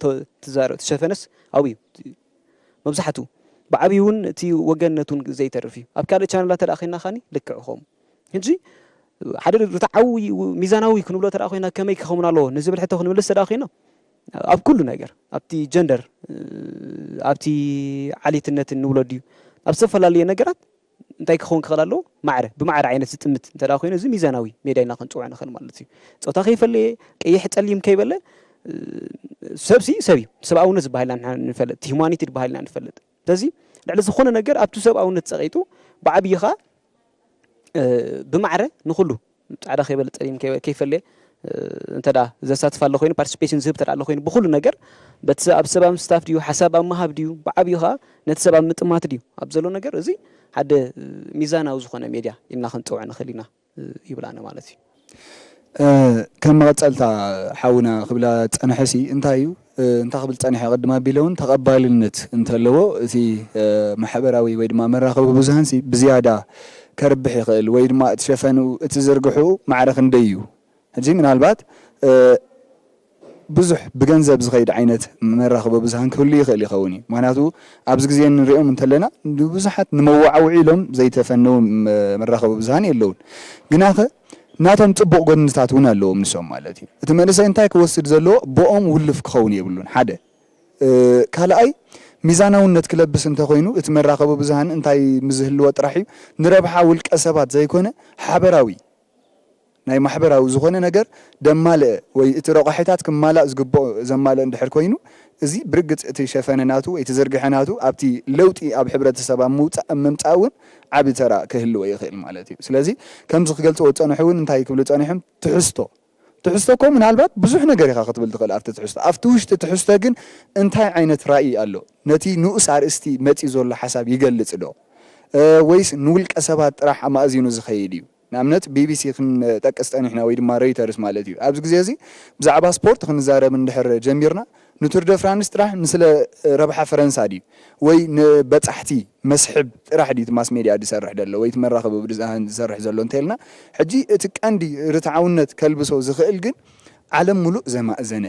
ተ-፣ ትዛረብ፣ ትሸፈነስ ኣብኡ እዩ። መብዛሕትኡ ብዓብዩ እውን እቲ ወገንነት እውን ዘይተርፍ እዩ። ኣብ ካልእ ቻነላት ተደኣ ኸይድና ኻኒ ልክዕ ከምኡ። ሕጂ ሓደ ርትዓዊ ሚዛናዊ ክንብሎ ተደኣ ኮይና ከመይ ክኸውን ኣለዎ ንዝብል ሕቶ ክንምልስ ተደኣ ኮይና ኣብ ኩሉ ነገር ኣብቲ ጀንደር ኣብቲ ዓሌትነት ንብሎ ድዩ ኣብ ዝተፈላለየ ነገራት እንታይ ክኸውን ክኽእል ኣለዎ? ማዕረ፣ ብማዕረ ዓይነት ዝጥምት እንተ ደኣ ኮይኑ እዚ ሚዛናዊ ሜድያ ኢልና ክንጽውዖ ንኽእል ማለት እዩ። ጾታ ከይፈለየ፣ ቀይሕ ጸሊም ከይበለ፣ እ፣ ሰብሲ ሰብ እዩ። ሰብኣውነት ዝበሃል ኢና ንፈልጥ፣ እቲ ሂዩማኒቲ ዝበሃል ኢና ንፈልጥ። ስለዚ ልዕሊ ዝኾነ ነገር ኣብቲ ሰብኣውነት ጸቒጡ ብዓብዪ ኸኣ፣ እ፣ ብማዕረ ንኹሉ ጻዕዳ ከይበለ ጸሊም ከይበ-፣ ከይፈለየ፣ እ፣ እንተ ደኣ ዘሳትፍ ኣሎ ኮይኑ፣ ፓርቲሲፔሽን ዝህብ እንተ ደኣ ኣሎ ኮይኑ፣ ብኹሉ ነገር በቲ ሰብ፣ ኣብ ሰብ ኣብ ምስታፍ ድዩ፣ ሓሳብ ኣብ ምሃብ ድዩ፣ ብዓብዩ ኸኣ ነቲ ሰብ ኣብ ምጥማት ድዩ፣ ኣብ ዘሎ ነገር እዚ ሓደ፣ እ፣ ሚዛናዊ ዝኾነ ሜድያ ኢልና ክንጽውዖ ንኽእል ኢና፣ እ፣ ይብል ኣነ ማለት እዩ። እ፣ ከም መቐጸልታ ሓውና ክብላ ዝጸንሐሲ እንታይ እዩ? እ፣ እንታይ ክብል ጸኒሐ ቅድም ኣቢለ እውን ተቐባልነት እንተለዎ እቲ፣ እ፣ ማሕበራዊ ወይ ድማ መራኸቢ ብዙሃንሲ ብዝያዳ ከርብሕ ይኽእል ወይ ድማ እቲ ሸፈንኡ፣ እቲ ዝርግሕኡ ማዕረ ክንደይ እዩ? ሕጂ ምናልባት፣ እ፣ ብዙሕ ብገንዘብ ዝኸይድ ዓይነት መራኸቢ ብዙሃን ክህሉ ይኽእል ይኸውን እዩ። ምኽንያቱ ኣብዚ ግዜ ንሪኦም እንተለና ንብዙሓት ንመዋዕውዒ ኢሎም ዘይተፈነዉ መ-፣ መራኸቢ ብዙሃን የለውን። ግናኸ ናቶም ጽቡቕ ጎንታት እውን ኣለዎም ንሶም ማለት እዩ። እቲ መንእሰይ እንታይ ክወስድ ዘለዎ ብኦም ውልፍ ክኸውን የብሉን። ሓደ፣ እ፣ ካልኣይ ሚዛናውነት ክለብስ እንተኾይኑ እቲ መራኸቢ ብዙሃን እንታይ ምዝህልዎ ጥራሕ እዩ ንረብሓ ውልቀ ሰባት ዘይኮነ ሓበራዊ ናይ ማሕበራዊ ዝኾነ ነገር ደማልአ ወይ እቲ ረቋሒታት ክማላእ ዝግብኦ ዘማልአ እንድሕር ኮይኑ እዚ ብርግጽ እቲ ሸፈነ ናቱ ወይ እቲ ዝርግሐ ናቱ ኣብቲ ለውጢ ኣብ ሕብረተሰብ ኣብ ምውጻእ፣ ኣብ ምምጻእ እውን ዓቢ ተራ ክህልዎ ይኽእል ማለት እዩ። ስለዚ ከምዚ ክገልጽዎ ዝጸንሑ እውን እንታይ ክብሉ ጸኒሖም? ትሕዝቶ። ትሕዝቶ እኮ ምናልባት ብዙሕ ነገር ኢኻ ክትብል ትኽእል ኣብቲ ትሕዝቶ። ኣብቲ ውሽጢ ትሕዝቶ ግን እንታይ ዓይነት ራእይ ኣሎ? ነቲ ንኡስ ኣርእስቲ መጺኡ ዘሎ ሓሳብ ይገልጽ ዶ? እ፣ ወይስ ንውልቀ ሰባት ጥራሕ ኣማእዚኑ ዝኸይድ እዩ? ንኣብነት ቢ ቢ ሲ ክንጠቅስ ጸኒሕና ወይ ድማ ሮይተርስ ማለት እዩ። ኣብዚ ግዜ እዚ ብዛዕባ ስፖርት ክንዛረብ እንድሕር ጀሚርና፣ ንቱር ደ ፍራንስ ጥራሕ ንስለ ረብሓ ፈረንሳ ድዩ? ወይ ንበጻሕቲ መስሕብ ጥራሕ ድዩ እቲ ማስ ሜድያ ዝሰርሕ ዘሎ ወይ እቲ መራኸቢ ብዙሃን ዝሰርሕ ዘሎ እንተኢልና፣ ሕጂ እቲ ቀንዲ ርትዓውነት ከልብሶ ዝኽእል ግን ዓለም ሙሉእ ዘማእዘነ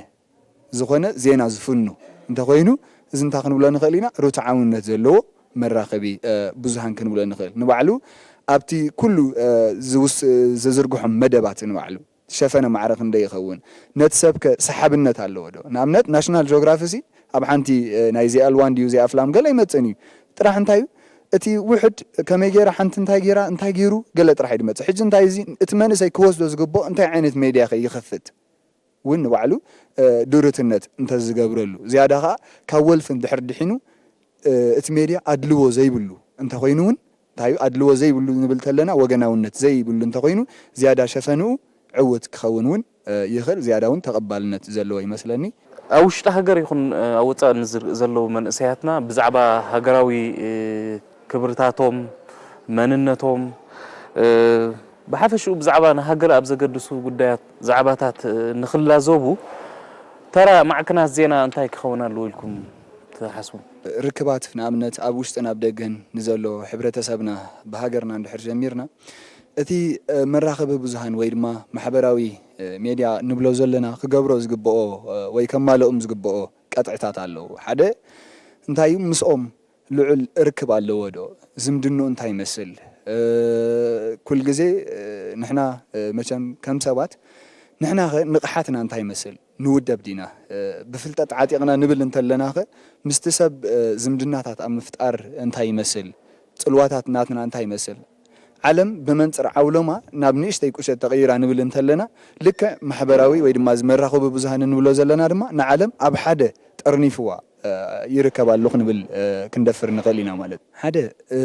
ዝኾነ ዜና ዝፍኑ እንተኾይኑ፣ እዚ እንታይ ክንብሎ ንኽእል ኢና? ርትዓውነት ዘለዎ መራኸቢ፣ እ፣ ብዙሃን ክንብሎ ንኽእል። ንባዕሉ ኣብቲ ኩሉ፣ እ፣ ዝውስ-፣ ዘዝርግሖም መደባት ንባዕሉ ሸፈነ ማዕረ ክንደይ ይኸውን? ነቲ ሰብከ ሰሓብነት ኣለዎ ዶ? ንኣብነት ናሽናል ጂኦግራፊ ሲ ኣብ ሓንቲ፣ እ፣ ናይ ዚኣል ዋን ድዩ ዚኣፍላም ገለ ኣይመጽእን እዩ። ጥራሕ እንታይ እዩ? እቲ ውሕድ ከመይ ገይራ፣ ሓንቲ እንታይ ገይራ፣ እንታይ ገይሩ፣ ገለ ጥራሕ እዩ ዝመጽእ። ሕጂ እንታይ እዚ፣ እቲ መንእሰይ ክወስዶ ዝግብኦ እንታይ ዓይነት ሜድያ ከ ይኸፍት? እውን ንባዕሉ፣ እ፣ ድሩትነት እንተዝገብረሉ፣ ዝያዳ ኸኣ ካብ ወልፊ እንድሕር ድሒኑ፣ እ፣ እቲ ሜድያ ኣድልዎ ዘይብሉ እንተኾይኑ እውን፣ እንታይ እዩ ኣድልዎ ዘይብሉ ንብል ተለና፣ ወገናውነት ዘይብሉ እንተኾይኑ፣ ዝያዳ ሸፈንኡ ዕዉት ክኸውን እውን፣ እ፣ ይኽእል፣ ዝያዳ እውን ተቐባልነት ዘለዎ ይመስለኒ። ኣብ ውሽጢ ሃገር ይኹን፣ እ፣ ኣብ ወጻኢ ንዝር-፣ ዘለዉ መንእሰያትና ብዛዕባ ሃገራዊ፣ እ፣ ክብርታቶም፣ መንነቶም፣ እ፣ ብሓፈሽኡ ብዛዕባ ንሃገር ኣብ ዘገድሱ ጉዳያት፣ ዛዕባታት፣ እ፣ ንኽላዘቡ ተራ ማዕከናት ዜና እንታይ ክኸውን ኣለዎ ኢልኩም ትሓስቡ? ርክባት፣ ንኣብነት፣ ኣብ ውሽጥን ኣብ ደገን ንዘሎ ሕብረተሰብና ብሃገርና እንድሕር ጀሚርና፣ እቲ፣ እ፣ መራኸቢ ብዙሃን ወይ ድማ ማሕበራዊ፣ እ፣ ሜድያ ንብሎ ዘለና ክገብሮ ዝግብኦ፣ እ፣ ወይ ከማልኦም ዝግብኦ ቀጥዕታት ኣለዉ። ሓደ እንታይ እዩ? ምስኦም ልዑል ርክብ ኣለዎ ዶ? ዝምድንኡ እንታይ ይመስል? እ፣ ኩል ግዜ፣ እ፣ ንሕና፣ እ፣ መቸም ከም ሰባት ንሕናኸ ንቕሓትና እንታይ ይመስል? ንውደብ ዲና፣ እ፣ ብፍልጠት ዓጢቕና ንብል እንተለናኸ ምስቲ ሰብ፣ እ፣ ዝምድናታት ኣብ ምፍጣር እንታይ ይመስል? ጽልዋታት ናትና እንታይ ይመስል? ዓለም ብመንጽር ዓውሎማ ናብ ንእሽተይ ቁሸት ተቐይራ ንብል እንተለና፣ ልክዕ ማሕበራዊ ወይ ድማ እዚ መራኸቢ ብዙሃን እንብሎ ዘለና ድማ ንዓለም ኣብ ሓደ ጠርኒፍዋ፣ እ፣ ይርከብ ኣሎ ክንብል፣ እ፣ ክንደፍር ንኽእል ኢና ማለት እዩ። ሓደ፣ እ፣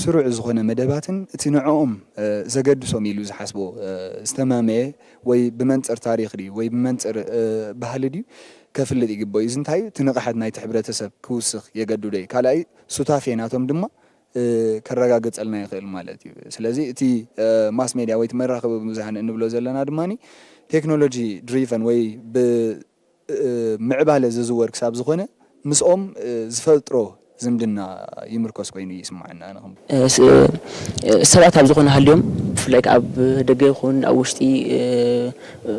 ስሩዕ ዝኾነ መደባትን እቲ ንዕኦም፣ እ፣ ዘገድሶም ኢሉ ዝሓስቦ፣ እ፣ ዝተማመየ ወይ ብመንጽር ታሪኽ ድዩ ወይ ብመንጽር፣ እ፣ ባህሊ ድዩ ከፍልጥ ይግበኦ እዩ። እዚ እንታይ እዩ? እቲ ንቕሓት ናይቲ ሕብረተሰብ ክውስኽ የገድዶ እዩ። ካልኣይ ሱታፌ ናቶም ድማ፣ እ፣ ከረጋግጸልና ይኽእል ማለት እዩ። ስለዚ እቲ፣ እ፣ ማስ ሜድያ ወይ እቲ መራኸቢ ብዙሃን እንብሎ ዘለና ድማኒ ቴክኖሎጂ ድሪቨን ወይ ብ-፣ እ፣ ምዕባለ ዝዝወር ክሳብ ዝኾነ ምስኦም፣ እ፣ ዝፈጥሮ ዝምድና ይምርኮስ ኮይኑ ይስምዓና ኣነ ከም እ፣ ስ-፣ እ፣ ሰባት ኣብ ዝኾነ ሃልዮም ብፍላይ ከኣ ኣብ ደገ ይኹን ኣብ ውሽጢ፣ እ፣ እ፣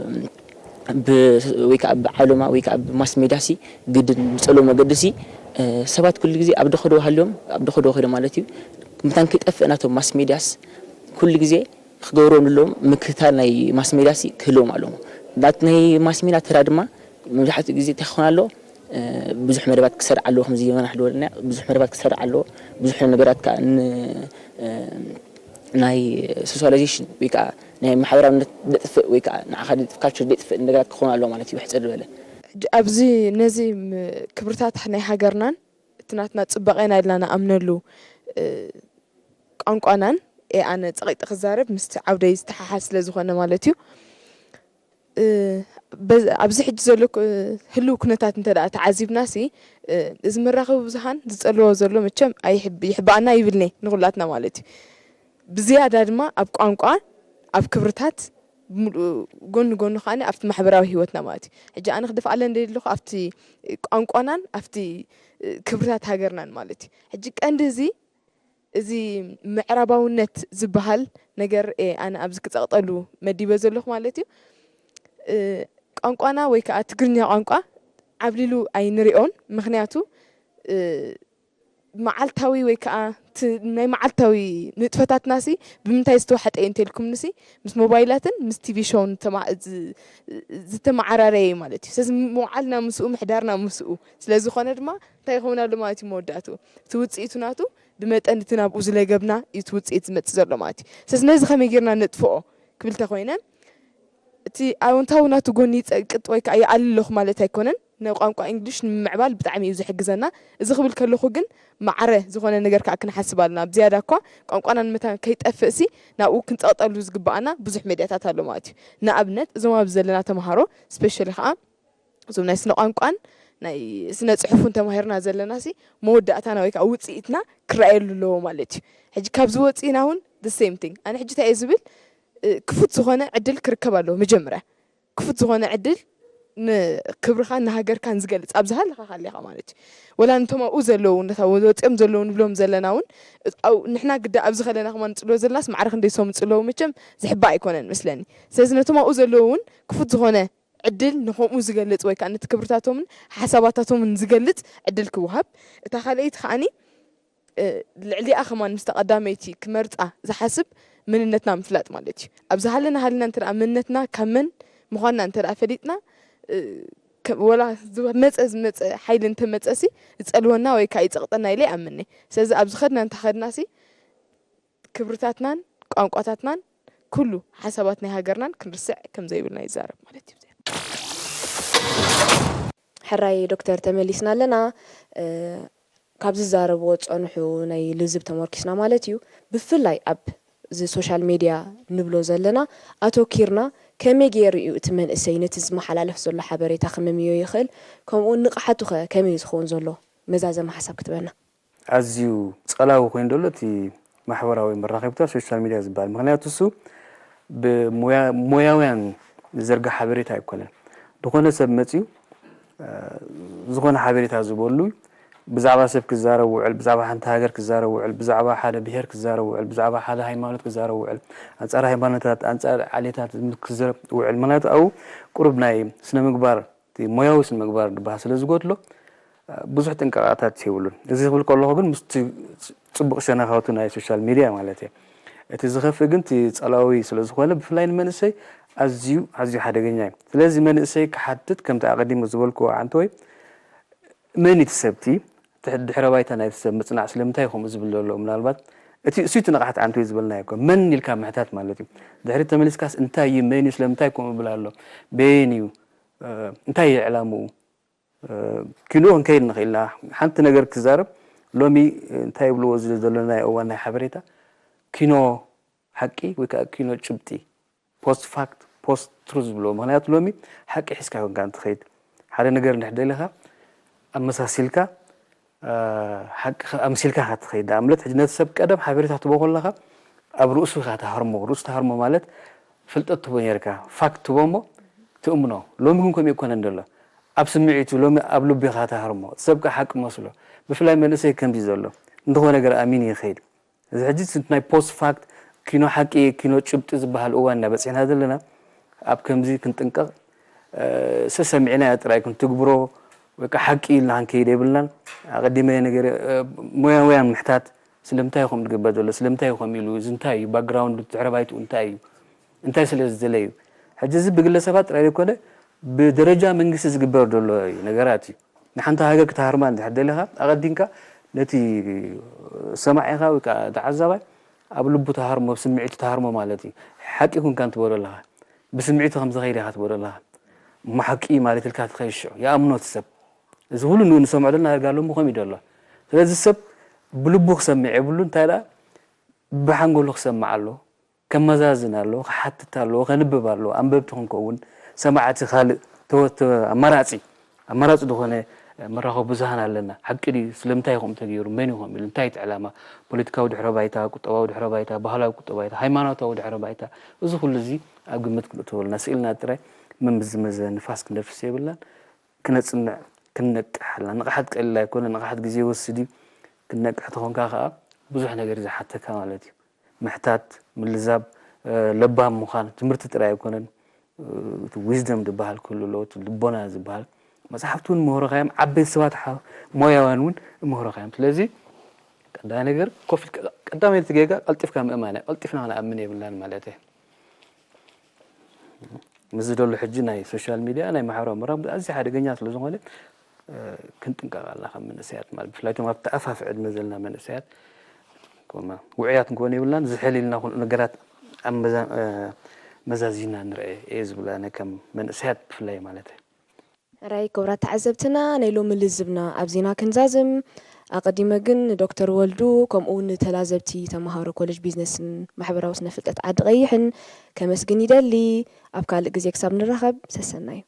ብ-፣ ወይ ከኣ ብዓለማ ወይ ከኣ ብማስ ሜድያ ሲ ግድን ብጸልዎ መገዲ ሲ፣ እ፣ ሰባት ኩሉ ግዜ ኣብ ደኸዶ ሃልዮም ኣብ ደኸዶ ከይዶም ማለት እዩ። ምታን ከይጠፍእ ናቶም ማስ ሜድያስ ኩሉ ግዜ ክገብሮ ንሎም ምክትታል ናይ ማስ ሜድያ ሲ ክህልዎም ኣለዎ። ናት ናይ ማስ ሜድያ ተራ ድማ መብዛሕትኡ ግዜ እንታይ ክኾን ኣለዎ? እ፣ ብዙሕ መደባት ክሰርዕ ኣለዎ፣ ከምዚ የመና ሕድወልና ብዙሕ መደባት ክሰርዕ ኣለዎ። ብዙሕ ነገራት ከኣ ን-፣ እ፣ ናይ ሶሻላይዜሽን ወይ ከኣ ናይ ማሕበራውነት ደጥፍእ ወይ ከኣ ንዓኻ ደጥፍ፣ ካልቸር ደጥፍእ ነገራት ክኾን ኣለዎ ማለት እዩ፣ ብሕጽር ዝበለ። ሕጂ ኣብዚ ነዚ ም-፣ ክብርታት ናይ ሃገርናን እቲ ናትና ጽባቐና ኢልና ንኣምነሉ፣ እ፣ ቋንቋናን፣ ኤ፣ ኣነ ጸቒጠ ክዛረብ ምስቲ ዓውደይ ዝተሓሓዝ ስለ ዝኾነ ማለት እዩ። እ፣ በዝ-፣ ኣብዚ ሕጂ ዘሎ ኩ-፣ ህልው ኩነታት እንተ ደኣ ተዓዚብናሲ፣ እ፣ እዚ መራኸቢ ብዙሃን ዝጸልዎ ዘሎ መቸም ኣይሕብ-፣ ይሕብኣና ይብልኒ ንኹላትና ማለት እዩ። ብዝያዳ ድማ ኣብ ቋንቋ፣ ኣብ ክብርታት ምሉእ ጎኒ ጎኒ ከኣ ኣብቲ ማሕበራዊ ህይወትና ማለት እዩ። ሕጂ ኣነ ክደፍኣለን ደልየ ኣለኹ ኣብቲ ቋንቋናን ኣብቲ፣ እ፣ ክብርታት ሃገርናን ማለት እዩ። ሕጂ ቀንዲ እዚ እዚ ምዕራባውነት ዝበሃል ነገር እየ ኣነ ኣብዚ ክጸቕጠሉ መዲበ ዘለኹ ማለት እዩ። እ፣ ቋንቋና ወይ ከኣ ትግርኛ ቋንቋ ዓብሊሉ ኣይንሪኦን። ምኽንያቱ፣ እ፣ መዓልታዊ ወይ ከኣ ት-፣ ናይ መዓልታዊ ንጥፈታትናሲ ብምንታይ ዝተዋሕጠ እዩ እንተልኩምንሲ፣ ምስ ሞባይላትን ምስ ቲቪ ሾውን ዝተማ-፣ ዝ-፣ ዝተመዓራረየ እዩ ማለት እዩ። ስለዚ መውዓልና ምስኡ፣ ምሕዳርና ምስኡ ስለ ዝኾነ ድማ እንታይ ይኸውን ኣሎ ማለት እዩ መወዳእትኡ? እቲ ውጽኢቱ ናቱ ብመጠን እቲ ናብኡ ዝለገብና እዩ እቲ ውጽኢት ዝመጽእ ዘሎ ማለት እዩ። ስለዚ ነዚ ከመይ ጌርና ነጥፍኦ ክብል እንተኾይነ፣ እቲ ኣወንታዊ ናቱ ጎኒ ይጸቅጥ ወይ ከኣ ይኣሊ ኣለኹ ማለት ኣይኮነን። ንቋንቋ እንግሊሽ ንምምዕባል ብጣዕሚ እዩ ዝሕግዘና። እዚ ክብል ከለኹ ግን ማዕረ ዝኾነ ነገር ከዓ ክንሓስብ ኣለና። ብዝያዳ እኳ ቋንቋና ንምታን ከይጠፍእሲ ናብኡ ክንጸቕጠሉ ዝግብኣና ብዙሕ ሜድያታት ኣሎ ማለት እዩ። ንኣብነት እዞም ኣብዚ ዘለና ተምሃሮ ስፔሻሊ ከዓ እዞም ናይ ስነ ቋንቋን ናይ ስነ ጽሑፍን ተማሂርና ዘለናሲ መወዳእታና ወይ ከዓ ውፅኢትና ክረኣየሉ ኣለዎ ማለት እዩ። ሕጂ ካብዚ ወፂእና እውን the same thing። ኣነ ሕጂ እንታይ እየ ዝብል፣ ክፉት ዝኾነ ዕድል ክርከብ ኣለዎ መጀመርያ። ክፉት ዝኾነ ዕድል ንክብርኻን ንሃገርካን ዝገልፅ ኣብ ዝሃለኻ ካሊኻ ማለት እዩ። ወላ ነቶም ኣብኡ ዘለዉ ነታ ወፂኦም ዘለዉ ንብሎም ዘለና እውን ንሕና ግዳ ኣብዚ ከለና ከማ ንፅልዎ ዘለናስ ማዕረ ክንደይ ሰው ምፅለዉ መቸም ዝሕባ ኣይኮነን መስለኒ። ስለዚ ነቶም ኣብኡ ዘለዉ እውን ክፉት ዝኾነ ዕድል ንከምኡ ዝገልፅ ወይ ከዓ ነቲ ክብርታቶምን ሓሳባታቶምን ዝገልፅ ዕድል ክወሃብ። እታ ካልኣይቲ ከዓኒ ልዕሊኣ ከማን ምስ ተቐዳመይቲ ክመርፃ ዝሓስብ መንነትና ምፍላጥ ማለት እዩ። ኣብዚ ሃለና ሃልና እንተ መንነትና ካብ መን ምዃንና እንተ ፈሊጥና ወላ ዝመፀ ዝመፀ ሓይሊ እንተመፀሲ ዝፀልወና ወይ ከዓ ይፀቕጠና ኢለ ይኣምኒ። ስለዚ ኣብዚ ከድና እንተኸድናሲ ክብርታትናን ቋንቋታትናን ኩሉ ሓሳባት ናይ ሃገርናን ክንርስዕ ከም ዘይብልና ይዛረብ ማለት እዩ። ሕራይ ዶክተር ተመሊስና ኣለና። ካብ ዝዛረብዎ ዝፀንሑ ናይ ልዝብ ተመርኪስና ማለት እዩ። ብፍላይ ኣብ እዚ ሶሻል ሜድያ ንብሎ ዘለና ኣተኪርና ከመይ ገይሩ እዩ እቲ መንእሰይ ነቲ ዝመሓላለፍ ዘሎ ሓበሬታ ክምምዮ ይኽእል? ከምኡ እውን ንቕሓቱ ኸ ከመይ እዩ ዝኸውን ዘሎ? መዛዘሚ ሓሳብ ክትበና። ኣዝዩ ጸላዊ ኮይኑ ዘሎ እቲ ማሕበራዊ መራኸቢታት ሶሻል ሚድያ ዝበሃል። ምኽንያቱ እሱ ብሞያውያን ዝዘርጋሕ ሓበሬታ ኣይኮነን። ዝኾነ ሰብ መፅዩ ዝኾነ ሓበሬታ ዝበሉ ብዛዕባ ሰብ ክዛረብ ውዕል፣ ብዛዕባ ሓንቲ ሃገር ክዛረብ ውዕል፣ ብዛዕባ ሓደ ብሄር ክዛረብ ውዕል፣ ብዛዕባ ሓደ ሃይማኖት ክዛረብ ውዕል፣ ኣንፃር ሃይማኖታት፣ ኣንፃር ዓሌታት ክዛረብ ውዕል። ምኽንያቱ ኣብኡ ቁሩብ ናይ ስነ ምግባር፣ ሞያዊ ስነ ምግባር ዝበሃል ስለ ዝጎድሎ ብዙሕ ጥንቃቐታት የብሉን። እዚ ክብል ከለኹ ግን ምስቲ ፅቡቕ ሸነኻቱ ናይ ሶሻል ሚድያ ማለት እየ። እቲ ዝኸፍእ ግን እቲ ጸላዊ ስለ ዝኾነ ብፍላይ ንመንእሰይ ኣዝዩ ኣዝዩ ሓደገኛ እዩ። ስለዚ መንእሰይ ክሓትት ከምቲ ኣቐዲሙ ዝበልክዎ ዓንተወይ መን እቲ ሰብቲ ድሕረ ባይታ ናይቲ ሰብ ምጽናዕ ስለምንታይ ከምኡ ዝብል ዘሎ ምናልባት እቲ እሱ እቲ ንቕሓት ዓንተወይ ዝበልናዮ እኮ መን ኢልካ ምሕታት ማለት እዩ። ድሕሪ ተመሊስካስ እንታይ እዩ መን እዩ ስለምንታይ ከምኡ ይብል ኣሎ በየን እዩ እንታይ እዩ ዕላምኡ ኪኖ ክንከይድ ንኽእል ኢና። ሓንቲ ነገር ክዛረብ ሎሚ እንታይ ይብልዎ እዚ ዘሎ ናይ እዋን ናይ ሓበሬታ ኪኖ ሓቂ ወይ ከዓ ኪኖ ጭብጢ post fact post truth ዝብልዎ። ምኽንያቱ ሎሚ ሓቂ ሒዝካ ኮንካ እንትኸይድ ሓደ ነገር እንድሕር ደሊኻ ኣመሳሲልካ ሓቂ ኣምሲልካ ካትኸይድ ንኣብነት ሕጂ ነቲ ሰብ ቀደም ሓበሬታ ትቦ ከለኻ ኣብ ርእሱ ኢኻ ትሃርሞ። ርእሱ ትሃርሞ ማለት ፍልጠት ትቦ ነርካ ፋክት ትቦ እሞ ትእምኖ። ሎሚ ግን ከምኡ ኣይኮነን ዘሎ። ኣብ ስምዒቱ ሎሚ ኣብ ልቡ ኢኻ ትሃርሞ። እቲ ሰብ ከኣ ሓቂ መስሎ። ብፍላይ መንእሰይ ከምዚ ዘሎ እንተኾነ ነገር ኣሚኑ ይኸይድ። እዚ ሕጂ እቲ ናይ ፖስት ፋክት ኪኖ ሓቂ ኪኖ ጭብጢ ዝበሃል እዋን ኢና በፂሕና ዘለና። ኣብ ከምዚ ክንጥንቀቕ ሰሰሚዕናዮ ጥራይ ክንትግብሮ ወይ ከዓ ሓቂ ኢልና ክንከይድ የብልናን። ኣቐዲመ ነገር ሞያውያን ምሕታት ስለምንታይ እዩ ከምኡ ዝግበር ዘሎ? ስለምንታይ እዩ ከምኡ ኢሉ? እዚ እንታይ እዩ? ባክግራውንዱ፣ ድሕረ ባይትኡ እንታይ እዩ? እንታይ ስለ ዝደለ እዩ? ሕጂ እዚ ብግለሰባት ጥራይ ዘይኮነ ብደረጃ መንግስቲ ዝግበር ዘሎ እዩ ነገራት እዩ። ንሓንቲ ሃገር ክትሃርማ እንድሕር ደሊኻ ኣቐዲምካ ነቲ ሰማዒኻ ወይ ከዓ ተዓዛባይ ኣብ ልቡ ተሃርሞ፣ ኣብ ስምዒቱ ተሃርሞ ማለት እዩ። ሓቂ ኩንካ እንትበሎ ኣለኻ። ብስምዒቱ ከም ዝኸይድ ኢኻ ትበሎ ኣለኻ። እሞ ሓቂ እዩ ማለት ኢልካ ትኸይድ ሽዑ። ይኣምኖ እቲ ሰብ። እዚ ኩሉ ንሰምዖ ዘለና ዳርጋ ሎሚ ከምኡ እዩ ዘሎ። ስለዚ ሰብ ብልቡ ክሰምዕ የብሉ እንታይ ደኣ ብሓንጎሉ ክሰምዕ ኣለዎ። ከመዛዝን ኣለዎ፣ ክሓትት ኣለዎ፣ ከንብብ ኣለዎ። ኣንበብቲ ክንከውን ሰማዕቲ ካልእ ኣማራፂ ኣማራፂ ዝኾነ መራኸቢ ብዙሃን ኣለና። ሓቂ ድዩ? ስለምንታይ እዩ ከምኡ ተገይሩ? መን እዩ ከምኡ ኢሉ? እንታይ እቲ ዕላማ? ፖለቲካዊ ድሕረ ባይታ፣ ቁጠባዊ ድሕረ ባይታ፣ ባህላዊ ቁጠባዊ ባይታ፣ ሃይማኖታዊ ድሕረ ባይታ፣ እዚ ኩሉ እዚ ኣብ ግምት ክነእትዎ ኣለና። ስኢልና ጥራይ ምምዝመዘ ንፋስ ክንደፍስ የብልናን። ክነፅንዕ፣ ክንነቅሕ ኣለና። ንቕሓት ቀሊል ኣይኮነን። ንቕሓት ግዜ ይወስድ እዩ። ክትነቅሕ ተኾንካ ከዓ ብዙሕ ነገር እዩ ዝሓተካ ማለት እዩ። ምሕታት፣ ምልዛብ፣ ለባም ምዃን ትምህርቲ ጥራይ ኣይኮነን። እቲ ዊዝደም ዝበሃል ክህሉ ኣለዎ፣ እቲ ልቦና ዝበሃል። መፅሓፍቲ እውን ምህሮኻዮም፣ ዓበይቲ ሰባት ሞያውያን እውን ምህሮኻዮም። ስለዚ ቀዳማይ ነገር ኮፍ ኢልካ ቀዳመይቲ ጌጋ ቀልጢፍካ ምእማን እያ። ቀልጢፍና ክንኣምን የብልናን ማለት እየ። ምስዚ ደሎ ሕጂ ናይ ሶሻል ሚድያ ናይ ማሕበራዊ መራኸቢ ኣዝዩ ሓደገኛ ስለ ዝኾነ ክንጥንቀቕ ኣለና ከም መንእሰያት ማለት ብፍላይ እቶም ኣብቲ ኣፋፍ ዕድመ ዘለና መንእሰያት ውዑያት ክንኮን የብልናን ዝሕል ኢልና ኩሉ ነገራት ኣብ መዛዚና ንርአ እየ ዝብል ኣነ ከም መንእሰያት ብፍላይ ማለት እየ። ሕራይ ክቡራት ተዓዘብትና፣ ናይ ሎሚ ልዝብና ኣብዚና ክንዛዝም። ኣቐዲመ ግን ንዶክተር ወልዱ፣ ከምኡ እውን ንተላዘብቲ ተምሃሮ ኮሌጅ ቢዝነስን ማሕበራዊ ስነ ፍልጠት ዓዲ ቀይሕን ከመስግን ይደሊ። ኣብ ካልእ ግዜ ክሳብ ንራኸብ፣ ሰሰናዩ።